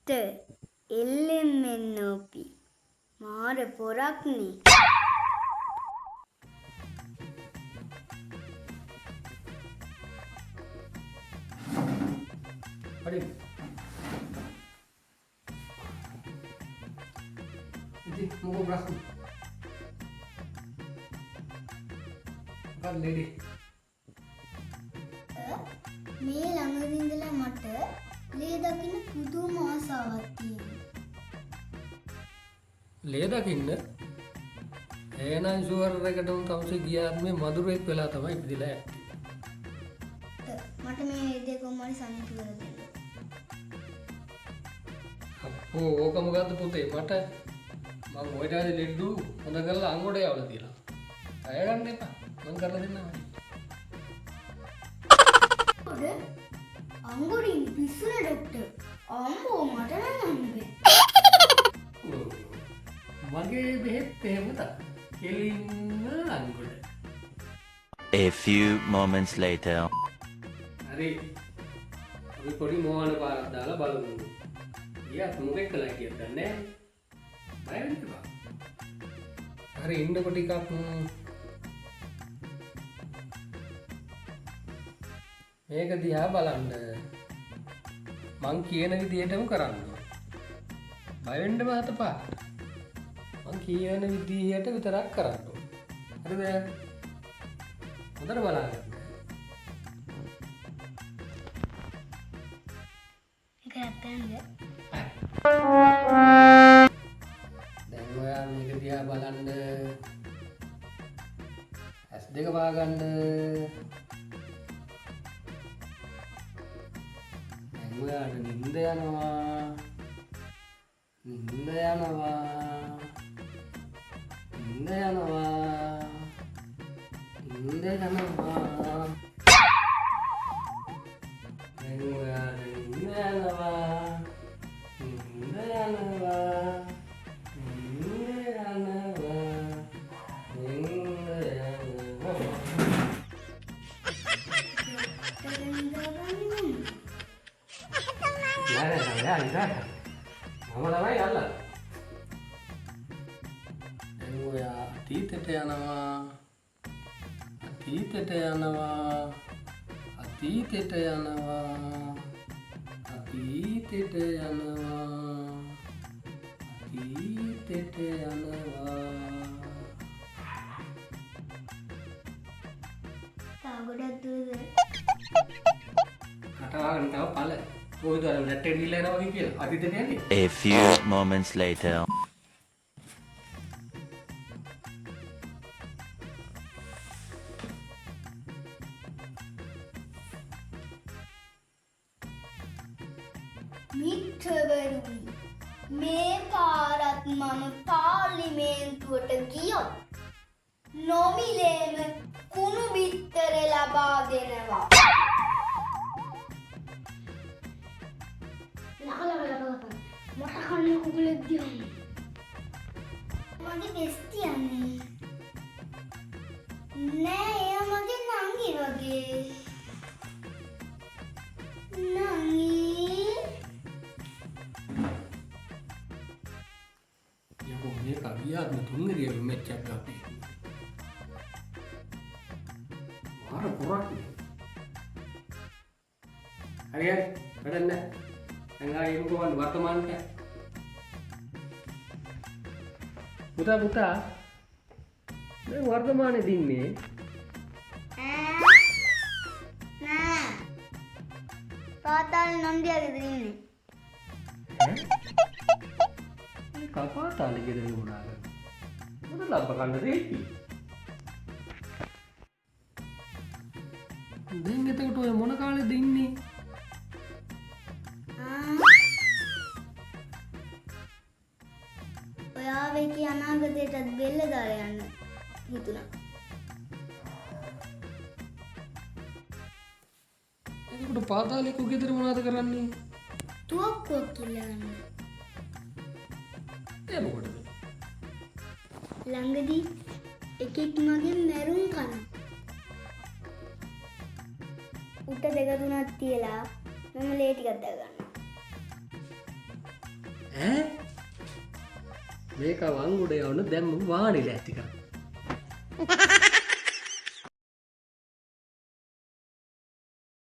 LMNOP. මාර පොරක් නේ. හරි. ඉතින් මොකෝ ප්‍රශ්න? මොකක්ද ලේඩි? මේ ළඟදී ඉඳලා මට ලේ දකින්න පුදුම ආසාවක් තියෙනවා. ලේ දකින්න? එහෙනම් ෂුවර් එකටම තමසේ ගිය ආත්මේ මදුරුවෙක් වෙලා තමයි ඉපදිලා ඇත්තේ. මට මේ දේ කොහොම හරි සනීප කරලා දෙන්න. අප්පෝ ඕක මොකද්ද පුතේ මට මං ඔය ටාලේ ලෙඩ්ඩු හොඳ කරලා අංගොඩ යවලා තියෙනවා. අය ගන්න එපා. මං කරලා දෙන්නම්. ඔඩ අංගොඩින් පිස්සුනේ ඩොක්ටර්. අම්බෝ මට නම් හම්බෙන්නේ. මගේ බෙහෙත් එහෙම තමයි. කෙලින්ම Angoda. A few moments later. හරි. අපි පොඩි මෝහන පාරක් දාලා බලමු. ගියත් මොකෙක් කළා කියත් දන්නේ නැහැ. බය වෙන්න එපා. හරි ඉන්නකො ටිකක්. මේක දිහා බලන්න. මං කියන විදිහටම කරන්න ඕන. බය වෙන්න මහතපා. මං කියන විදිහට විතරක් කරන්න ඕන. හරිද? හොඳට බලන්න. ඒක නැත්තම්ද? දැන් ඔයා මේක දිහා බලන්න. ඇස් දෙක වහගන්න. දැන් ඔයාට නින්ද යනවා. නින්ද යනවා. නින්ද යනවා. නින්ද යනවා. දැන් ඔයාට නින්ද යනවා. නින්ද යනවා. නින්ද යනවා. නින්ද යනවා. ඩොක්ටර් නිදාගන්නේ. නෑ නෑ නෑ නෑ. මම තමයි අල්ලන්නේ. දැන් ඔයා අතීතෙට යනවා. අතීතෙට යනවා. අතීතෙට යනවා. අතීතෙට යනවා. අතීතෙට යනවා. තව ගොඩක් දුරද? කට වහගෙන තව ඵල. කොහෙද අර නැට් එකට ගිහිල්ලා එනවා වගේ කියලා. අතීතෙට යන්නේ. A few moments later. මිත්‍රවරුනි, මේ පාරත් මම පාර්ලිමේන්තුවට ගියොත් නොමිලේම කුණු බිත්තර ලබා දෙනවා. ලක ලක ලක ලක මට කන්න කුකුලෙක් දියන්න. මගේ බෙස්ටි යන්නේ. නෑ එයා මගේ නංගි වගේ. නංගි. යකෝ මේක අවියාත්ම තුන්වෙනි මැච් එකක් අපේ. මාර පොරක් නේ. හරි හරි වැඩක් නෑ. දැන් ආයෙ එමුකෝ බලන්න වර්තමානට. පුතා පුතා දැන් වර්තමානයේ දින්නේ නෑ. පාතාල නන්දියා ගෙදර ඉන්නේ. ඈ? මේ කපාතාලේ ගෙදර මොනා කරන්නේ? මොකද ලබ්බ කන්න දෙන්නේ? දැන් එතකොට ඔය මොන කාලෙද ඉන්නේ? ඔයා වෙකි අනාගතයටත් බෙල්ල දාලා යන්න හිතුණා. එතකොට පාතාලේ කු ගෙදර මොනවද කරන්නේ? තුවක්කුවක් කියලා ගන්න. ඒ මොකටද? ළඟදී එකෙක් මගෙන් මැරුම් කනවා. උට දෙක තුනක් තියලා මම ලේ ටිකක් දාගන්නවා. ඈ, මේක වංගුඩ යවන්න දැන් මම වාහනේ ලෑස්ති කරා.